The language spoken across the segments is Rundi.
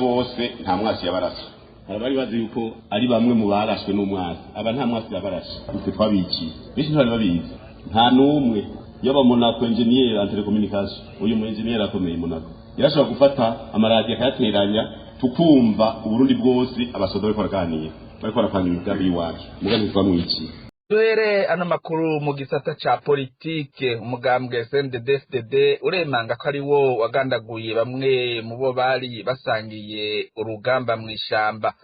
Abamubona bose nta mwasi yabarashe. Hari abari bazi yuko ari bamwe mu barashwe n'umwasi, aba nta mwasi yabarashe, nitwe twabiciye. Benshi ntibari babizi, nta n'umwe. Yaba Monaco engineer en telecommunication, uyu mu engineer akomeye Monaco, yarashobora gufata amaradiyo akayateranya, tukumva Uburundi bwose, abasoda bariko baraganira, bariko barapanga imigambi y'iwacu, muga ntitwamwiciye. Duhere ano makuru mu gisata ca politike. Umugambwe CNDD-FDD uremanga ko ari wo wagandaguye bamwe mu bo bari basangiye urugamba mw'ishamba.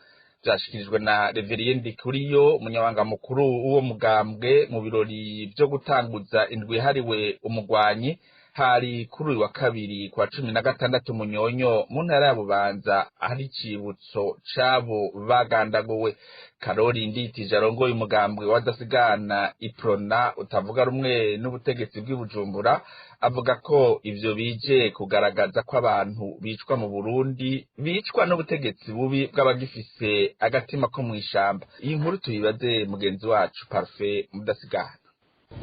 Vyashikirijwe na Reverien Ndikuriyo, umunyamabanga mukuru w'uwo mugambwe, mu birori vyo gutanguza indwi yahariwe umugwanyi. Hari kuri uyu wa kabiri kwa 16 Munyonyo, mu ntara ya Bubanza, ahari icibutso c'abo bagandaguwe. Karori Nditije, arongoye umugambwe w'Abadasigana Iprona utavuga rumwe n'ubutegetsi bw'i Bujumbura, avuga ko ivyo bije kugaragaza ko abantu bicwa mu Burundi bicwa n'ubutegetsi bubi bw'abagifise agatima ko mw'ishamba. Iyi nkuru tuyibaze mugenzi wacu Parfait Mudasigana.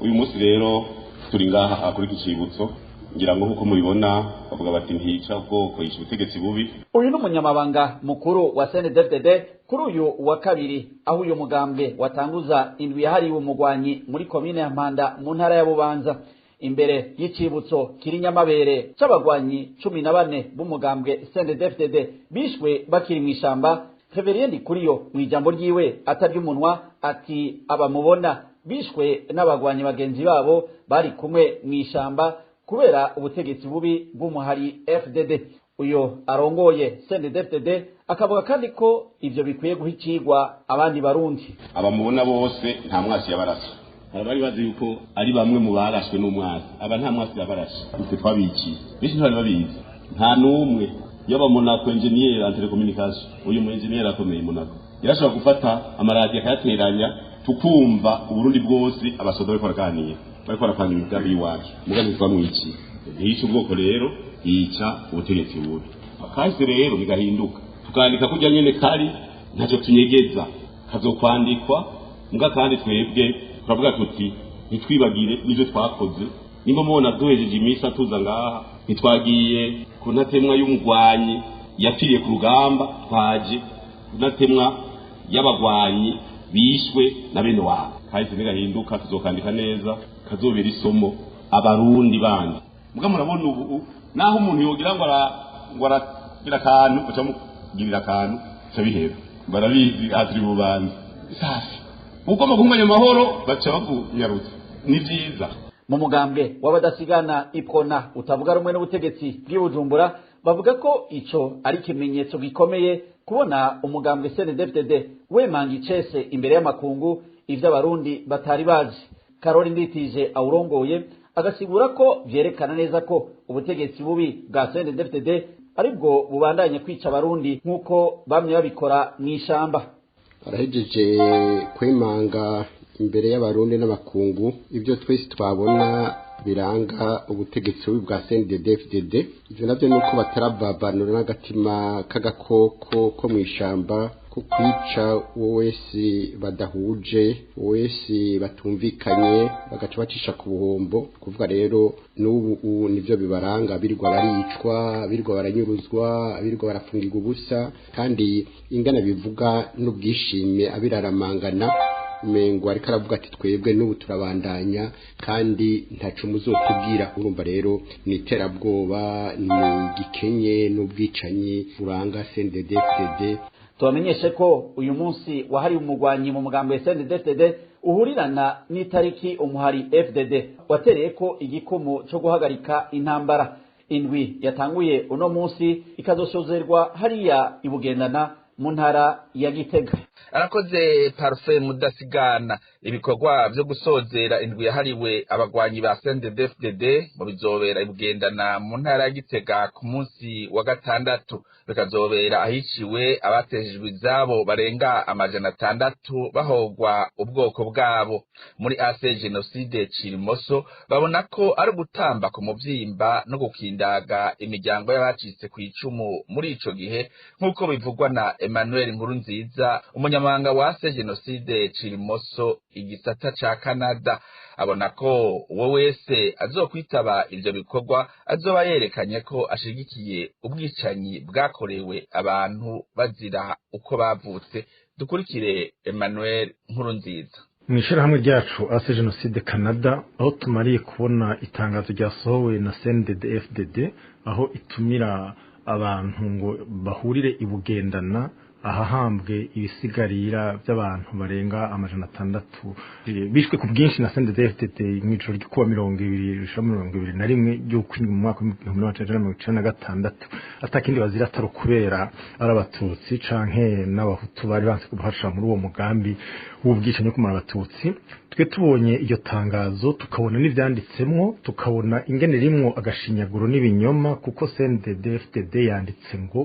Uyu munsi rero turi ngaha kuri iki cibutso, ngira ngo nk'uko mubibona, bavuga bati ntica ubwoko, yica ubutegetsi bubi. Uyu ni umunyamabanga mukuru wa CNDD-FDD kuri uyu wa kabiri, aho uyu mugambwe watanguza indwi yahariwe umugwanyi muri komine ya Mpanda, mu ntara ya Bubanza, imbere y'icibutso kiri Nyamabere c'abagwanyi 14 b'umugambwe CNDD-FDD bishwe bakiri mw'ishamba. Reverien Ndikuriyo, mu ijambo ryiwe atarya umunwa, ati abamubona bishwe n'abagwanyi bagenzi babo bari kumwe mw'ishamba kubera ubutegetsi bubi bw'umuhari FDD. Uyo arongoye CNDD-FDD akavuga kandi ko ivyo bikwiye guha icigwa abandi Barundi. Abamubona bose nta mwasi yabarashe. Hari abari bazi yuko ari bamwe mu barashwe n'umwasi, aba nta mwasi yabarashe, nitwe twabiciye. Benshi ntibari babizi, nta n'umwe. Yaba Monaco engineer en telecommunication, uyu mu engineer akomeye Monaco, yarashobora gufata amaradiyo akayateranya, tukumva Uburundi bwose, abasoda bariko baraganira, bariko barapanga imigambi y'iwacu, muga ntitwamwiciye. Ntiyica ubwoko rero, yica ubutegetsi bubi. Kahise rero bigahinduka, tukandika kurya nyene kari, ntacyo tunyegeza, kazokwandikwa. Mbwa kandi twebwe turavuga tuti ntitwibagire n'ivyo twakoze. Nimba mubona duhejeje imisa tuza ngaha, ntitwagiye ku ntatemwa y'umugwanyi yapfiriye ku rugamba, twaje ku ntatemwa y'abagwanyi bishwe na bene wabo. Kahise nigahinduka, tuzokandika neza, kazobera isomo Abarundi bandi. Mbwa murabona ubu naho umuntu yogira ngo ngo aragira akantu, baca mugirira akantu, bica bihera. Barabizi, aha turi Bubanza. Safi, ugomba guhunganya amahoro, baca bakunyarutsa. Ni vyiza. Mu mugambwe w'Abadasigana Iprona utavuga rumwe n'ubutegetsi bw'i Bujumbura, bavuga ko ico ari ikimenyetso gikomeye kubona umugambwe CNDD-FDD wemanga icese imbere y'amakungu ivyo Abarundi batari bazi. Karori Nditije awurongoye agasigura ko vyerekana neza ko ubutegetsi bubi bwa CNDD-FDD aribwo bubandanye kwica Abarundi nk'uko bamye babikora mw'ishamba. Barahejeje kwemanga imbere y'Abarundi n'abakungu ibyo twese twabona biranga ubutegetsi bubi bwa CNDD-FDD. Ivyo navyo nuko batarababanura n'agatima k'agakoko ko mw'ishamba ko kwica uwo wese badahuje, uwo wese batumvikanye, bagaca bacisha ku buhombo. Kuvuga rero n'ubu nivyo bibaranga: birirwa baricwa, birirwa baranyuruzwa, birirwa barafungirwa ubusa. Kandi ingana bivuga n'ubwishime abiraramangana, umengo ariko aravuga ati twebwe n'ubu turabandanya kandi ntaco muzotubwira. Urumva rero ni iterabwoba, ni gikenye n'ubwicanyi buranga CNDD-FDD. Tubamenyeshe ko uyu munsi wahariwe umugwanyi mu mugambo wa CNDD-FDD uhurirana n'itariki umuhari FDD watereye ko igikumu co guhagarika intambara. Indwi yatanguye uno munsi ikazosozerwa hariya ibugendana mu ntara ya Gitega. Arakoze Parfait Mudasigana. Ibikorwa vyo gusozera indwi yahariwe abagwanyi ba CNDD-FDD mu bizobera ibugendana mu ntara ya Gitega ku munsi wa gatandatu, bikazobera ahiciwe abateshejwe izabo barenga 600 bahogwa ubwoko bwabo. Muri AC Genocide Cirimoso babona ko ari ugutamba ku muvyimba no gukindaga imiryango y'abacitse kw'icumu muri ico gihe, nk'uko bivugwa na Emmanuel Nkurunziza, umunyamabanga wa AC Genocide Cirimoso igisata ca Canada. Abona ko uwo wese azokwitaba ivyo bikorwa azoba yerekanye ko ashigikiye ubwicanyi bwakozwe. bwakorewe abantu bazira uko bavutse. Dukurikire Emmanuel Nkurunziza. Mu ishyirahamwe ryacu AC Jenoside Canada, aho tumariye kubona itangazo ryasohowe na CNDD-FDD, aho itumira abantu ngo bahurire i Bugendana ahahambwe ibisigarira by'abantu barenga 600 bishwe ku bwinshi na CNDD-FDD mu ijoro ryo kuwa 20 gushika 21 ry'ukwindwi mu mwaka w'1996, atakindi bazira atari kubera ari abatutsi canke n'abahutu bari banse kubafasha muri uwo mugambi w'ubwicanyi wo kumara abatutsi. Twe tubonye iryo tangazo, tukabona n'ivyanditsemwo, tukabona ingene rimwo agashinyaguro n'ibinyoma, kuko CNDD-FDD yanditse ngo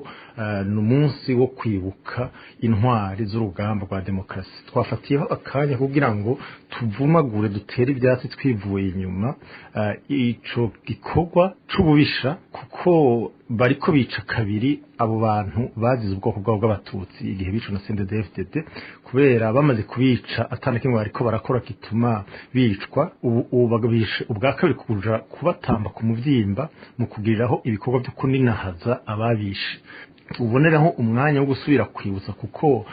ni umunsi wo kwibuka intwari z'urugamba rwa demokarasi. Twafatiyeho akanya kugira ngo tuvumagure, dutere ivyatsi twivuye inyuma ico gikorwa c'ububisha, kuko bariko bica kabiri abo bantu bazize ubwoko bwabo bw'abatutsi igihe bicwa na CNDD-FDD, kubera bamaze kubica atana kimwe bariko barakora gituma bicwa. Ubu bagabishe ubwa kabiri kuja kubatamba ku muvyimba mu kugiriraho ibikorwa byo kuninahaza ababishe. Uboneraho umwanya wo gusubira kwibutsa, kuko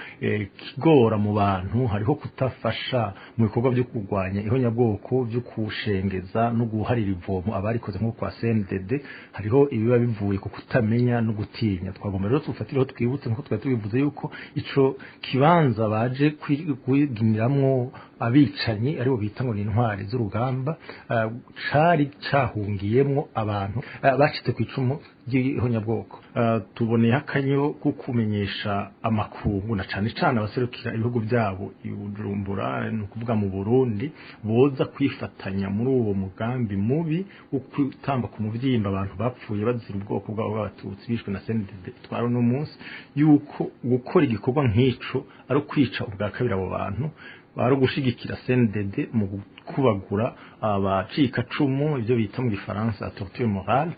kigora mu bantu hariho kutafasha mu bikorwa byo kurwanya ihonyabwoko, byo kushengeza no guharira ivomo abarikoze nko kwa CNDD, hariho ibiba bivuye ku kutamenya no gutinya. Twagomba rero tufatireho twibutse, nkuko twari tubivuze, yuko ico kibanza baje kwiginiramwo abicanyi aribo bita ngo ni intwari z'urugamba, cari cahungiyemwo abantu bacitse ku icumu ry'ihonyabwoko. Tuboneyeho akanyo ko kumenyesha amakungu na cane cane abaserukira ibihugu byabo i Bujumbura, ni ukuvuga mu Burundi, boza kwifatanya muri uwo mugambi mubi wo gutamba ku muvyimba abantu bapfuye bazira ubwoko bwabo bw'abatutsi bishwe na CNDD twari uno munsi, yuko gukora igikorwa nk'ico ari ukwica ubwa kabiri abo bantu, bari ugushigikira CNDD mu kubagura abacikacumu, ibyo bita mu gifaransa torture morale.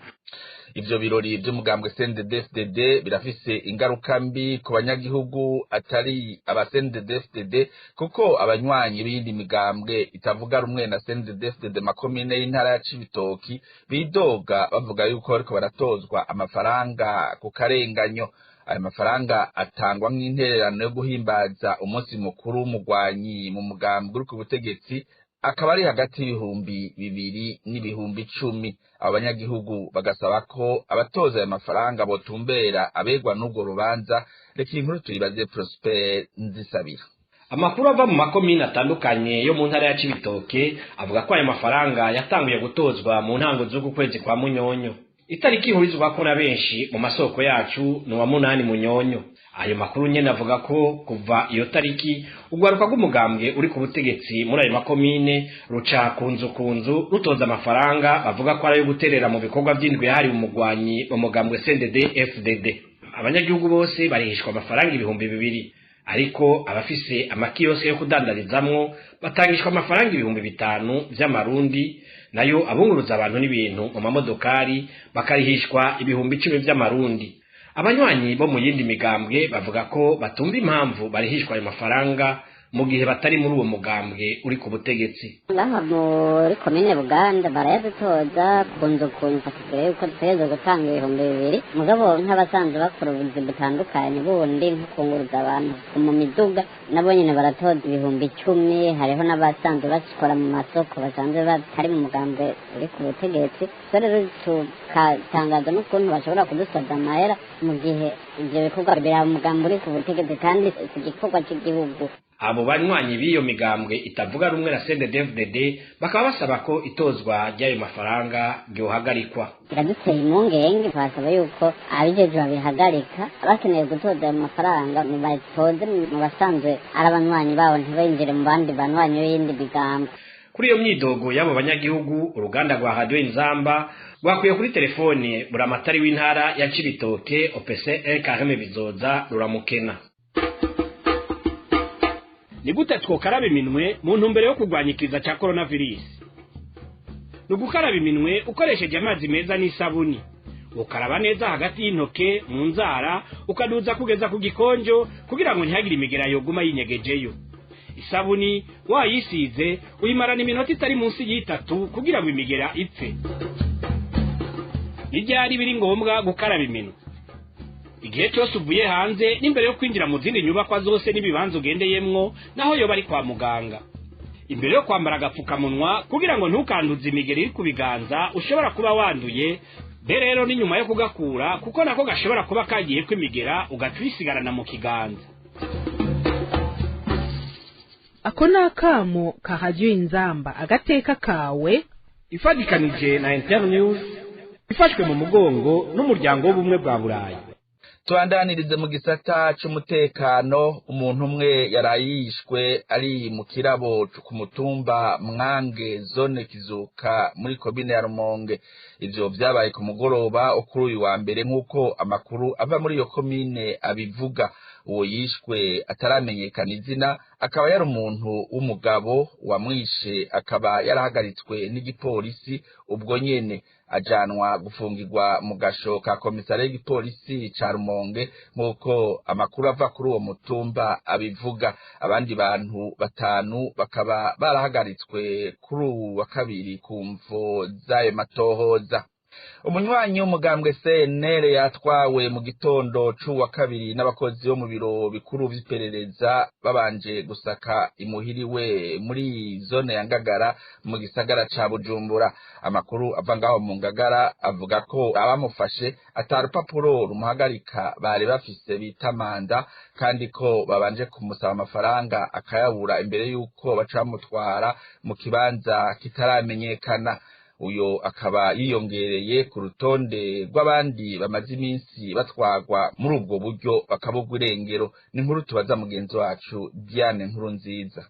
Ivyo birori vy'umugambwe CNDD-FDD birafise ingaruka mbi ku banyagihugu atari aba CNDD-FDD, kuko abanywanyi b'iyindi migambwe itavuga rumwe na CNDD-FDD makomine y'intara ya Cibitoki bidoga bavuga yuko bariko baratozwa amafaranga ku karenganyo. Ayo mafaranga atangwa nk'intererano yo guhimbaza umunsi mukuru w'umugwanyi mu mugambwe uri ku butegetsi, akaba ari hagati y'2000 n'10,000. Abo banyagihugu bagasaba ko abatoza ayo mafaranga botumbera abegwa n'urwo rubanza. Reka iyi nkuru tuyibaze Prosper Nzisabira. Amakuru ava mu makomine atandukanye yo mu ntara ya Cibitoke avuga ko ayo mafaranga yatanguye gutozwa mu ntango z'uku kwezi kwa Munyonyo. Itariki ihurizwako na benshi mu masoko yacu ni uwa 8 Munyonyo. Ayo makuru nyene avuga ko kuva iyo tariki urwaruka rw'umugambwe uri ku butegetsi muri ayo makomine ruca ku nzu ku nzu rutoza amafaranga bavuga ko ari ayo guterera mu bikorwa vy'indwi yahariwe umugwanyi mu mugambwe CNDD FDD. Abanyagihugu bose barihishwa amafaranga 2000, ariko abafise amakiyosike yo kudandarizamwo batangishwa amafaranga 5000 vy'amarundi, nayo abunguruza abantu n'ibintu mu mamodokari bakarihishwa 10,000 vy'amarundi. Abanywanyi bo mu yindi migambwe bavuga ko batumva impamvu barihishwa ayo mafaranga mu gihe batari muri uwo mugambwe uri ku butegetsi. Ngaha muri komine Buganda barayadutoza ku nzu ku nzu, bakatubwira yuko dutegerezwa gutanga 2000. Mugabo nk'abasanzwe bakora ubuzi butandukanye bundi, nko kunguruza abantu mu miduga, nabo nyene baratoza 10,000. Hariho n'abasanzwe bakora mu masoko basanzwe batari mu mugambwe uri ku butegetsi. So rero tukatangaza n'ukuntu bashobora kudusaza amahera mu gihe ivyo bikorwa biraba umugambi uri ku butegetsi, kandi si igikorwa c'igihugu. Abo banywanyi b'iyo migambwe itavuga rumwe na CNDD-FDD bakaba basaba ko itozwa ry'ayo mafaranga ryohagarikwa. Biraduteye impungenge. Twasaba yuko abijejwe babihagarika. Bakeneye gutoza ayo mafaranga, ntibatoze mu basanzwe ari abanywanyi babo, ntibinjire mu bandi banywanyi b'iyindi migambwe. Kuri iyo myidogo y'abo banyagihugu, uruganda rwa Radio Inzamba rwakuye kuri telefone buramatari w'intara ya Cibitoke, OPC Kareme Bizoza, ruramukena. Ni gute twokaraba iminwe mu ntumbero yo kurwanya ikiza cya coronavirus? Ni ugukaraba iminwe ukoresheje amazi meza n'isabuni. Ukaraba neza hagati y'intoke, mu nzara, ukaduza kugeza ku gikonjo, kugira ngo ntihagire imigera yoguma yinyegejeyo. Isabuni wayisize, uyimarana iminota itari munsi y'itatu kugira ngo imigera ipfe. Ni ryari biri ngombwa gukaraba iminwe? Igihe cyose uvuye hanze n'imbere yo kwinjira mu zindi nyubakwa zose n'ibibanza ugendeyemwo, naho yoba ari kwa muganga. Imbere yo kwambara agapfukamunwa kugira ngo ntukanduze imigeri iri ku biganza ushobora kuba wanduye, be rero ni nyuma yo kugakura kuko nako gashobora kuba kagiye kwimigera ugaca uyisigarana mu kiganza. Ako ni akamo ka radiyo Inzamba agateka kawe, ifatikanije na Internews, ifashwe mu mugongo n'umuryango w'ubumwe bwa Burayi. Tubandanirize mu gisata c'umutekano. Umuntu umwe yaraye yishwe ari mu kirabo ku mutumba Mwange, zone Kizuka, muri komine ya Rumonge. Ivyo vyabaye ku mugoroba wo kuri uyu wa mbere, nk'uko amakuru ava muri iyo komine abivuga. Uwo yishwe ataramenyekana izina akaba yari umuntu w'umugabo. Wamwishe akaba yarahagaritswe n'igipolisi ubwo nyene, ajanwa gufungirwa mu gasho ka komisariya y'igipolisi ca Rumonge, nk'uko amakuru ava kuri uwo mutumba abivuga. Abandi bantu batanu bakaba barahagaritswe kuri uwu wa kabiri ku mvo z'ayo matohoza. Umunywanyi w'umugambwe CNL yatwawe mu gitondo c'uwa kabiri n'abakozi bo mu biro bikuru vy'iperereza, babanje gusaka imuhiriwe muri zone ya Ngagara mu gisagara ca Bujumbura. Amakuru ava ngaho mu Ngagara avuga ko abamufashe ata rupapuro rumuhagarika bari bafise bita manda, kandi ko babanje kumusaba amafaranga akayabura imbere y'uko baca bamutwara mu kibanza kitaramenyekana. Uyo akaba yiyongereye ku rutonde rw'abandi bamaze iminsi batwagwa muri ubwo buryo bakabugwa irengero. Ni inkuru tubaza mugenzi wacu Diane Nkuru Nziza.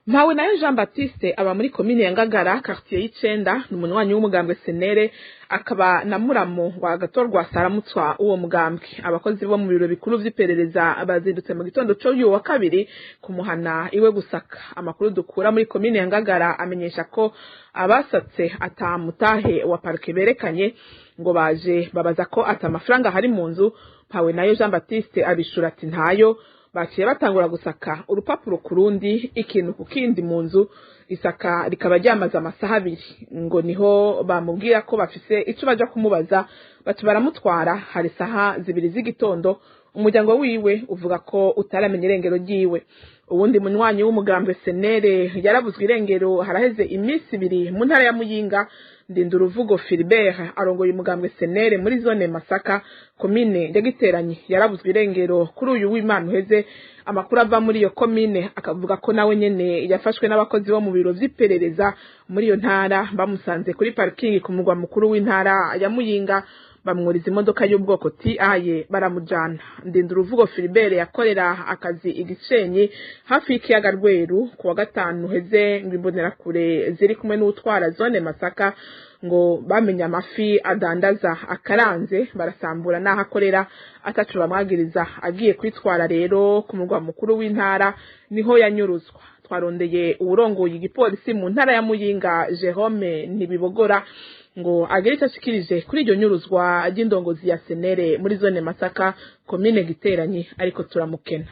Mpawe nayo Jean Baptiste aba muri komine ya Ngagara, quartier y'icenda, ni umunywanyi w'umugambwe Senere, akaba na muramu wa Gatorwa Saramutswa uwo mugambwe. Abakozi bo mu biro bikuru vy'iperereza bazindutse mu gitondo co uyu wa kabiri kumuhana iwe gusaka. Amakuru dukura muri komine ya Ngagara amenyesha ko abasatse atamutahe wa parke berekanye, ngo baje babaza ko ata amafaranga hari mu nzu. Mpawe nayo Jean Baptiste abishura ati ntayo. Baciye batangura gusaka urupapuro ku rundi, ikintu ku kindi mu nzu, isaka rikaba ryamaze amasaha 2. Ngo niho bamubwira ko bafise ico baja kumubaza, bati baramutwara. Hari saha 2 z'igitondo. Umuryango wiwe uvuga ko utaramenya irengero ryiwe. Uwundi munywanyi w'umugambwe Senere yarabuzwe irengero haraheze iminsi 2 mu ntara ya Muyinga. Ndinduruvugo Philibert arongoye umugambwe Senere muri zone Masaka, komine ya Giteranyi, yarabuzwe irengero kuri uyu w'Imana uheze. Amakuru ava muri iyo komine akavuga ko nawe nyene yafashwe n'abakozi bo mu biro vy'iperereza muri iyo ntara. Bamusanze kuri parking ku mugwa mukuru w'intara ya Muyinga, bamwuriza imodoka y'ubwoko TI baramujana. Ndinduruvugo Philibert yakorera akazi Igisenyi hafi y'ikiyaga Rweru. Ku wa gatanu heze ngo imbonerakure ziri kumwe n'utwara zone Masaka ngo bamenye amafi adandaza akaranze, barasambura n'aho akorera atacu bamwagiriza. Agiye kwitwara rero ku murwa mukuru w'intara niho yanyuruzwa. Twarondeye uwurongoye igipolisi mu ntara ya Muyinga, Jerome Ntibibogora, ngo agire icyo ashikirije kuri iryo nyuruzwa ry'indongozi ya Senere muri zone Masaka, komine Giteranyi, ariko turamukena.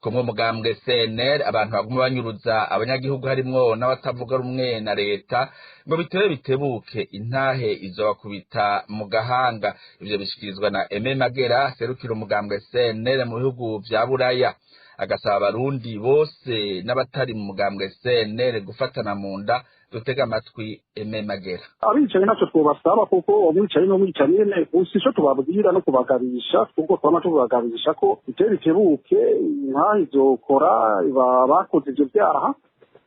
Kumwe mugambwe CNL abantu baguma banyuruza abanyagihugu harimwo n'abatavuga rumwe na leta, ngo bitebe bitebuke intahe izobakubita mu gahanga. Ivyo bishikirizwa na Aime Magera serukira umugambwe CNL mu bihugu vya Buraya, agasaba abarundi bose n'abatari mu mugambwe CNL gufatana mu nda. Dutega amatwi Aime Magera. Abicaye ntacyo twobasaba, kuko umwicaye n'umwicaye nyene, gusa ico tubabwira no kubagabisha, kuko twama tubagabisha ko bitebe bitebuke intahe izokora bakoze ivyo vyaha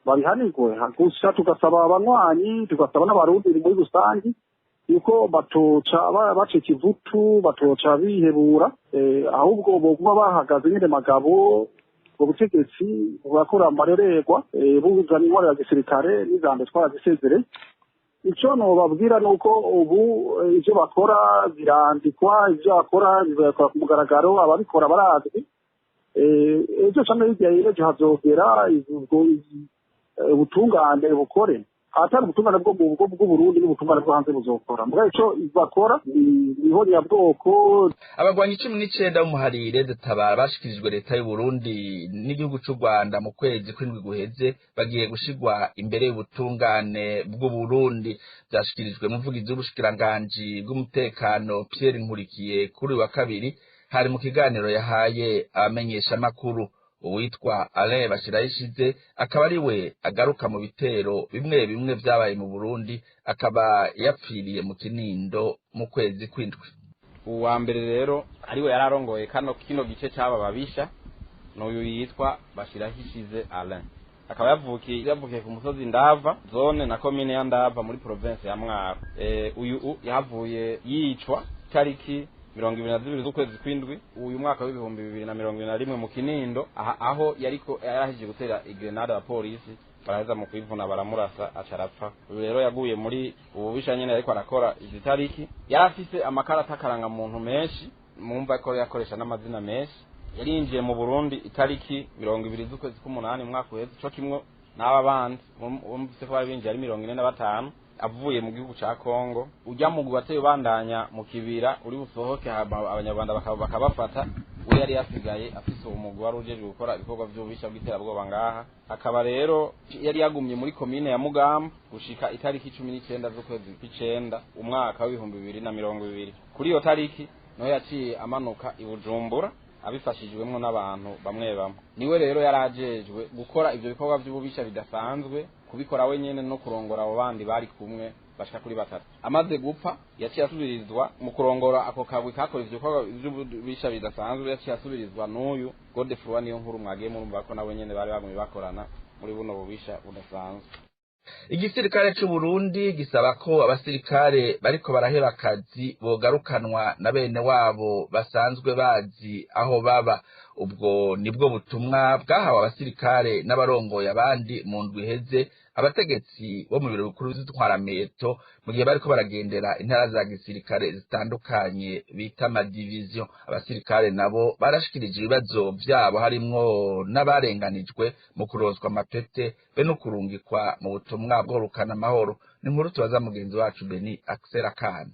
babihanirwe. Gusa tugasaba abanywanyi, tugasaba n'abarundi muri rusangi yuko batoca bacika ivutu, batoca bihebura, ahubwo boguma bahagaze nyene magabo. Ubwo butegetsi burakora amarorerwa, buzana intwaro ya gisirikare n'izambe twarazisezereye. Ico nobabwira nuko ubu ivyo bakora birandikwa, ivyo bakora bibakora ku mugaragaro, ababikora barazwi. Ejo canke hirya y'ejo hazogera ubutungane bukore, atari ubutungane bwo bw'Uburundi n'ubutungane bwo hanze buzokora. Mbwa ico bakora niho nyabwoko. Abagwanyi 19 b'umuharire dutabara bashikirijwe leta y'u Burundi n'igihugu c'u Rwanda mu kwezi kw'indwi guheze bagiye gushigwa imbere y'ubutungane bw'u Burundi. Vyashikirijwe muvugizi w'ubushikiranganji bw'umutekano Pierre Nkurikiye kuri wa kabiri. Hari mu kiganiro yahaye abamenyeshamakuru. Uwitwa Alain Bashirayishize akaba ari we agaruka mu bitero bimwe bimwe vyabaye mu Burundi, akaba yapfiriye mu Kinindo mu kwezi kw'indwi. Uwa mbere rero ariwe yararongoye kino gice c'aba babisha n'uyu yitwa Bashirahishize Alain, akaba yavukiye ku musozi Ndava, zone na komine ya Ndava, muri province ya Mwaro. Uyu yahavuye yicwa tariki 22 z'ukwezi kw'indwi uyu mwaka w'2021 mu Kinindo, aho yariko yarahije gutera igrenade abapolisi, baraheza mu kwivuna baramurasa acarapfa. Uyu rero yaguye muri ububisha nyene yariko arakora. Izi tariki yari afise amakarata akarangamuntu menshi, mumva ko yakoresha n'amazina menshi. Yarinjiye mu Burundi itariki 20 z'ukwezi k'umunani umwaka uheze, co kimwe n'aba bandi bumvise ko bari binjiye ari 45, avuye mu gihugu ca Kongo. Ujya mu wateye ubandanya mu kibira uri busohoke, abanyarwanda bakabafata. We yari yasigaye afise umugwi wari ujejwe gukora ibikorwa vy'ububisha bw'iterabwoba ngaha. Akaba rero yari yagumye muri komine ya Mugamba gushika itariki 19 z'ukwezi kw'icenda umwaka w'2020. Kuri iyo tariki niho yaciye amanuka i Bujumbura abifashijwemwo n'abantu bamwe bamwe. Niwe rero yarajejwe gukora ivyo bikorwa vy'ububisha bidasanzwe, kubikora wenyene no kurongora abo bandi bari kumwe bashika kuri batatu. Amaze gupfa yaciye asubirizwa mu kurongora ako kagwi kakora ivyo bikorwa vy'ububisha bidasanzwe, yaciye asubirizwa n'uyu Godefroid Niyo Nkuru mwagiye murumva ko nawe nyene bari bagumye bakorana muri buno bubisha budasanzwe. Igisirikare c'u Burundi gisaba ko abasirikare bariko baraheba akazi bogarukanwa na bene wabo basanzwe bazi aho baba. Ubwo nibwo butumwa bwahawe abasirikare n'abarongoye abandi mu ndwi iheze abategetsi bo mu biro bikuru vy'intwarameto, mu gihe bariko baragendera intara za gisirikare zitandukanye bita amadiviziyo. Abasirikare nabo barashikirije ibibazo vyabo, harimwo n'abarenganijwe mu kuronswa amapete be no kurungikwa mu butumwa bworukana amahoro. Ni inkuru tubaza mugenzi wacu Beni Axel Akana.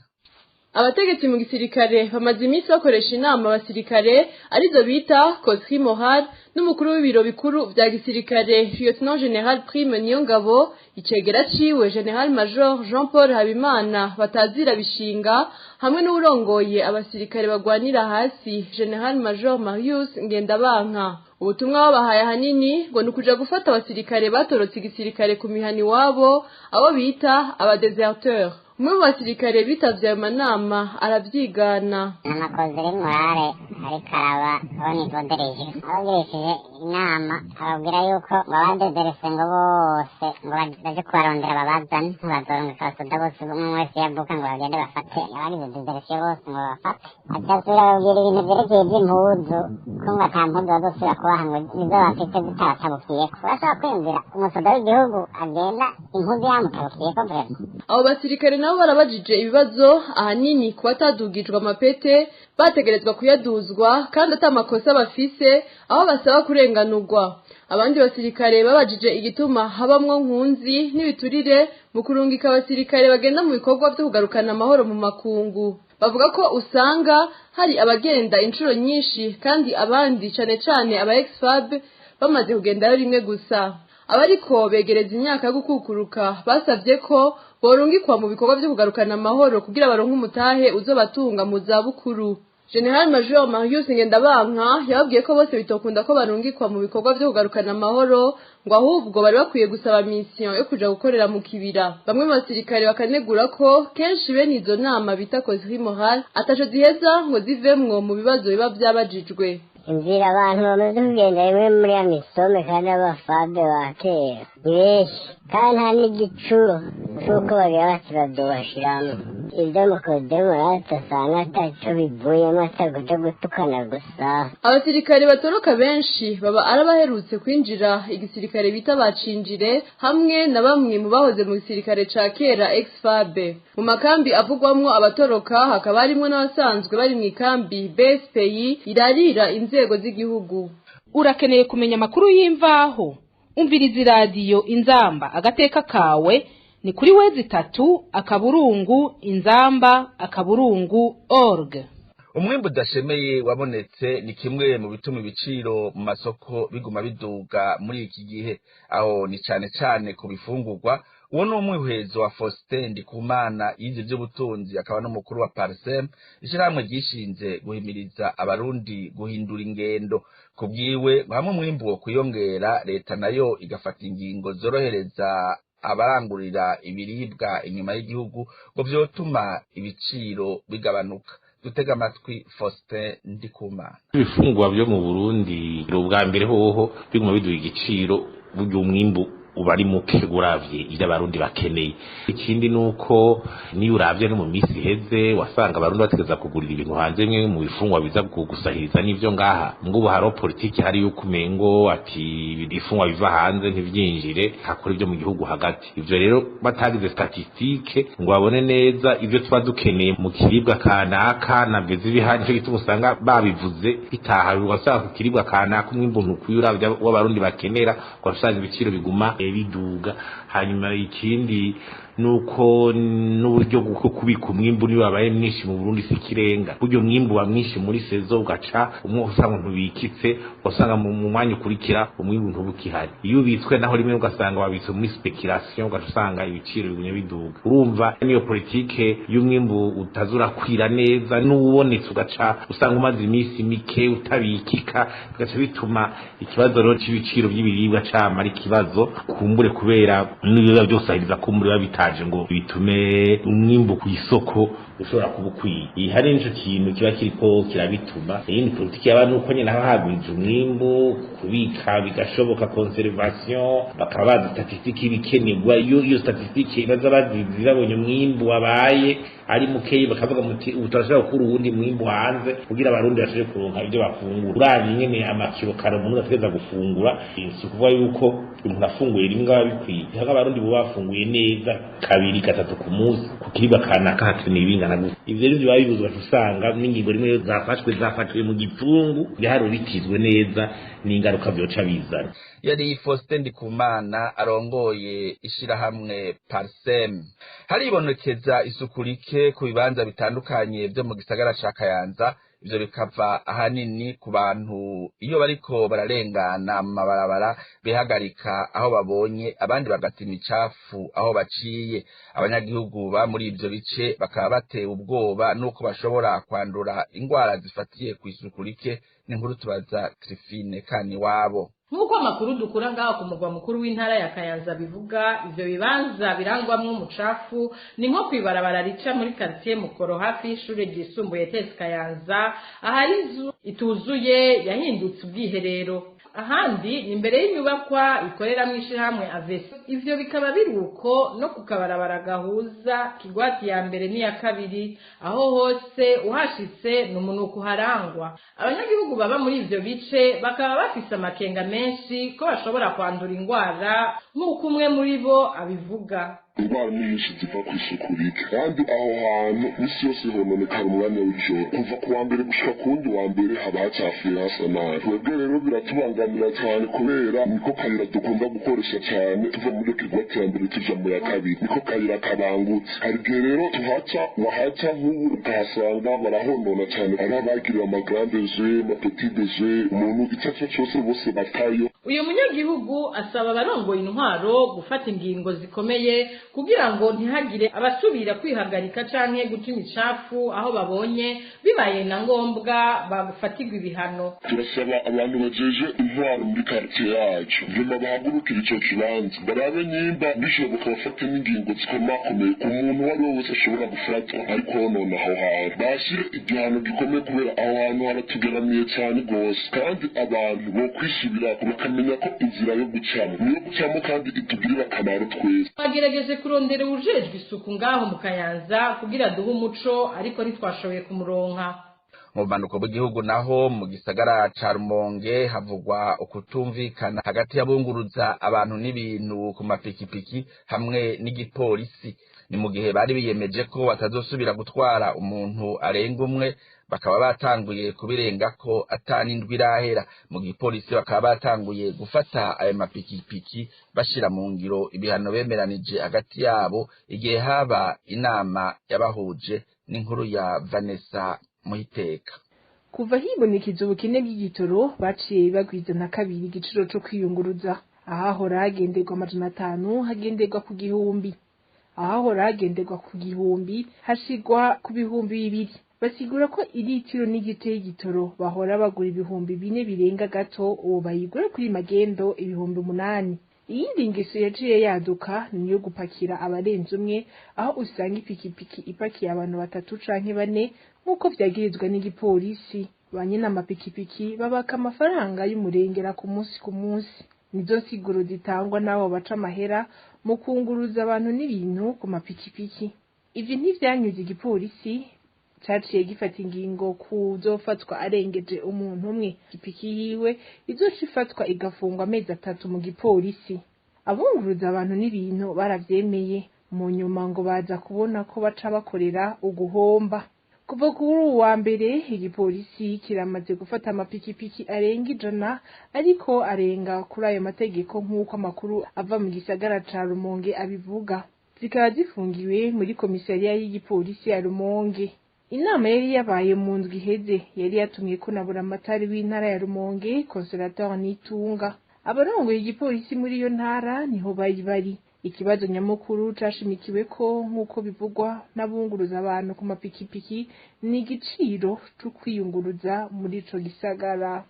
Abategetsi mu gisirikare bamaze iminsi bakoresha inama abasirikare, arizo bita causerie morale, n'umukuru w'ibiro bikuru vya gisirikare, Lieutenant General Prime Niyongabo, icegera ciwe General Major Jean Paul Habimana batazira Bishinga, hamwe n'uwurongoye abasirikare bagwanira hasi, General Major Marius Ngendabanka. Ubutumwa babahaye ahanini ngo ni ukuja gufata abasirikare batorotse igisirikare ku mihana iwabo, abo bita abadeserteur. Umwe mu basirikare bitavye ayo manama aravyigana. Amakoze morale ariko araba au niveau de région. Abagirishije inama ababwira yuko ngo abadederese ngo bose ngo baje kubarondera babazane, ntibazorungika abasoda bose umwe wese yavuka ngo bagende bafate abagize désertion bose ngo babafate. Acasubira ababwira ibintu vyerekeye ivy'impuzu, ko ngo ata mpuzu bazosubira kubaha, ngo nizo bafise zitabatabukiyeko. Urashobora kwiyumvira umusoda w'igihugu agenda impuzu yamutabukiyeko, vraiment? Abo basirikare nabo barabajije ibibazo, ahanini ku batadugijwe amapete bategerezwa kuyaduzwa kandi ata makosa bafise, aho basaba kurenganurwa. Abandi basirikare babajije igituma habamwo nkunzi n'ibiturire mu kurungika abasirikare bagenda mu bikorwa vyo kugarukana amahoro mu makungu. Bavuga ko usanga hari abagenda inshuro nyinshi kandi abandi, cane cane aba ex-FAB, bamaze kugendayo rimwe gusa. Abariko begereza imyaka yo gukukuruka basavye ko borungikwa mu bikorwa vyo kugarukana amahoro kugira baronke umutahe uzobatunga mu zabukuru. General Major Marius Ngendabanka yababwiye ko bose bitokunda ko barungikwa mu bikorwa vyo kugarukana amahoro, ngo ahubwo bari bakwiye gusaba mission yo kuja gukorera mu kibira. Bamwe mu basirikare bakanegura ko kenshi bene izo nama bita causerie morale ataco ziheza ngo zivemwo mu bibazo biba vyabajijwe. Inzira abantu bamaze kugenda rimwe muri AMISOM kandi abafabe ba kera ni benshi, kandi nta n'igicuro c'uko bagira bati bazobashiramwo. Ibyo mukoze murata usanga ataco bivuyemo, atakuja gutukana gusa. Abasirikare batoroka benshi baba ari abaherutse kwinjira igisirikare bita bacinjire, hamwe na bamwe mu bahoze mu gisirikare ca kera ex-FAB. Mu makambi avugwamwo abatoroka hakaba harimwo n'abasanzwe bari mu ikambi BSPI irarira inzego z'igihugu. Urakeneye kumenya amakuru y'imvaho? Umviriza iradiyo Inzamba agateka kawe ni kuri wezi itatu akaburungu inzamba akaburungu org. Umwimbu udashemeye wabonetse ni kimwe mu bituma ibiciro mu masoko biguma biduga muri iki gihe, aho ni cane cane ku bifungurwa. Uwo ni umwihwezo wa Faustin Ndikumana, yize ivy'ubutunzi akaba n'umukuru wa Parsem, ishirahamwe ryishinze guhimiriza abarundi guhindura ingendo. Ku bwiwe, hamwe umwimbu wo kwiyongera, leta nayo igafata ingingo zorohereza abarangurira ibiribwa inyuma y'igihugu, ngo vyotuma ibiciro bigabanuka. Dutega amatwi Faustin Ndikumana. Ibifungurwa byo mu Burundi, ubwa mbere hoho biguma biduha igiciro, burya umwimbu uba ari muke uravye ivyo abarundi bakeneye. Ikindi nuko niyo uravye no mu misi iheze, wasanga abarundi bategeza kugurira ibintu hanze, bimwe mu bifungwa biza gusahiriza n'ivyo ngaha. Ngubu hariho politiki hari yuko umengo ati ibifungwa biva hanze ntivyinjire, hakora ivyo mu gihugu hagati. Ivyo rero batagize statistique ngo babone neza ivyo tuba dukeneye mu kiribwa kanaka navyo zibihari, nico gituma usanga babivuze bitaha, ugasanga ku kiribwa kanaka umwimbu ntukwiye uravye w'abarundi bakenera, ugasanga ibiciro biguma biduga. Hanyuma ikindi nuko n'uburyo bwo kubika umwimbu niba wabaye mwinshi mu Burundi si ikirenga, burya umwimbu wa mwinshi muri saison ugaca umwe usanga ntubikitse, ugasanga mu mwanya ukurikira umwimbu ntubukihari. Iyo ubitswe naho rimwe ugasanga wabitse muri spéculation, ugaca usanga ibiciro bigumye biduga. Urumva niyo politike y'umwimbu utazurakwira neza, n'uwubonetse ugaca usanga umaze iminsi mike utabikika, bigaca bituma ikibazo rero c'ibiciro by'ibiribwa cama ari ikibazo. Kumbure kubera n'ibiba byose ahiriza kumbure biba bitaje ngo bitume umwimbu ku isoko ushobora kuba ukwiye. Iyi hari nico kintu kiba kiriko kirabituma. Iyindi politiki yaba nuko nyene haba hagwije umwimbu, kubika bigashoboka, conservation, bakaba bazi statistique y'ibikenerwa. Iyo statistique baza bazizi, babonye umwimbu wabaye ari mukeyi, bakavuga muti ubu turashobora gukura uwundi mwimbu hanze kugira abarundi bashobore kuronka ibyo bafungura. Uravye ingene amakiro kare umuntu ategereza gufungura, si ukuvuga yuko umuntu afunguye rimwe aba bikwiye. Ntabwo abarundi boba bafunguye neza kabiri gatatu ku munsi, ku kiribwa kanaka hakeneye bingana gutya. Ivyo rero biba bibuzwa, usanga n'ingingo rimwe zafashwe mu gipfungu, ibiharuro bitizwe neza n'ingaruka vyoca bizana. Yari Faustin Ndikumana arongoye ishirahamwe Parsem. Haribonekeza isuku rike ku bibanza bitandukanye vyo mu gisagara ca Kayanza. Ivyo bikava ahanini ku bantu iyo bariko bararengana mu mabarabara bihagarika aho babonye, abandi bagata imicafu aho baciye. Abanyagihugu ba muri ivyo bice bakaba batewe ubwoba n'uko bashobora kwandura ingwara zifatiye ku isuku rike. N'inkuru tubaza Trifine Kaniwabo. Nk'uko amakuru dukura ngaho ku mugwa mukuru w'intara ya Kayanza bivuga, ivyo bibanza birangwamwo umucafu ni nko kwibarabara rica muri quartier Mukoro, hafi y'ishure ryisumbuye ETS Kayanza, ahari inzu ituzuye yahindutse ubwiherero. Ahandi ni imbere y'inyubakwa ikoreramwo ishirahamwe Avesi. Ivyo bikaba biri uko no ku kabarabara gahuza Kigwati ya mbere n'iya kabiri. Aho hose uhashitse ni umunuko uharangwa. Abanyagihugu baba muri ivyo bice bakaba bafise amakenga menshi ko bashobora kwandura ingwara, nk'uko umwe muri bo abivuga. Indwara ni nyinshi ziva ku isuku rike, kandi aho hantu misi yose hononekara umwanya w'ijoro, kuva ku wa mbere gushika ku wundi wa mbere haba hacafuye, hasa nabi. Twebwe rero biratubangamira cyane, kubera niko kayira dukunda gukoresha cyane tuva muri Kigwati ya mbere tuja mu ya kabiri, niko kayira kabangutse. Hari igihe rero tuhaca, wahaca nk'ubu ukahasanga barahonona cyane, ari abagiriye ama grand G, ama petit G, umuntu icyo ari cyo cyose bose batayo. Uyu munyagihugu asaba abarongoye intwaro gufata ingingo zikomeye kugira ngo ntihagire abasubira kwihagarika canke guta imicafu aho babonye, bibaye na ngombwa bafatirwa ibihano. Turasaba abantu bajeje intwaro muri quartier yacu nyuma bahagurukire ico kibanza, barabe nyimba bishoboka bafate n'ingingo zikomakomeye ku muntu uwo ari we wese ashobora gufatwa ariko honona aho hantu, bashyire igihano gikomeye, kubera aho hantu haratugeramiye cyane rwose. Kandi abantu bo kwisubirako bakamenya ko inzira yo gucamo niyo gucamo kandi itugirira akamaro twese. Twagerageje kurondera uwujejwe isuku ngaho mu Kayanza kugira duhe umuco, ariko ntitwashoboye kumuronka. Mu bumanuko bw'igihugu naho, mu gisagara ca Rumonge, havugwa ukutumvikana hagati y'abunguruza abantu n'ibintu ku mapikipiki hamwe n'igipolisi. Ni mu gihe bari biyemeje ko batazosubira gutwara umuntu arenga umwe, bakaba batanguye kubirengako atanindwi irahera. Mu gipolisi bakaba batanguye gufata ayo mapikipiki, bashira mu ngiro ibihano bemeranije hagati yabo igihe haba inama yabahuje. N'inkuru ya Vanessa. Muhiteka. Kuva hibonekeza ubukene bw'igitoro, baciye bagwiza na kabiri igiciro co kwiyunguruza. Ahahora hagenderwa 500 hagenderwa ku 1000, ahahora hagenderwa ku 1000 hashigwa ku 2000. Basigura ko iritiro n'igice y'igitoro bahora bagura 4000 birenga gato, ubu bayigura kuri magendo 8000. Iyindi ngeso yaciye yaduka ni iyo gupakira abarenze umwe, aho usanga ipikipiki ipakiye abantu batatu canke bane, nk'uko vyagirizwa n'igipolisi. Ba nyene amapikipiki babaka amafaranga y'umurengera ku munsi ku munsi. Nizo nsiguro zitangwa n'abo baca amahera mu kunguruza abantu n'ibintu ku mapikipiki. Ivyo ntivyanyuze igipolisi, caciye gifata ingingo kuzofatwa arengeje umuntu umwe, ipiki yiwe izoca ifatwa igafungwa amezi 3 mu gipolisi. Abunguruza abantu n'ibintu baravyemeye, mu nyuma ngo baza kubona ko baca bakorera uguhomba. Kuva kuri uwa mbere, igipolisi kiramaze gufata amapikipiki arenga 100 ariko arenga kuri ayo mategeko, nk'uko amakuru ava mu gisagara ca Rumonge abivuga. Zikaba zifungiwe muri komisariya y'igipolisi ya Rumonge. Inama yari yabaye mu ndwi iheze yari yatumye ko na buramatari w'intara ya Rumonge, Consolateur Nitunga. Abarongoye igipolisi muri iyo ntara niho bari bari. Ikibazo nyamukuru cashimikiwe ko, nk'uko bivugwa n'abunguruza abantu ku mapikipiki, ni igiciro co kwiyunguruza muri ico gisagara.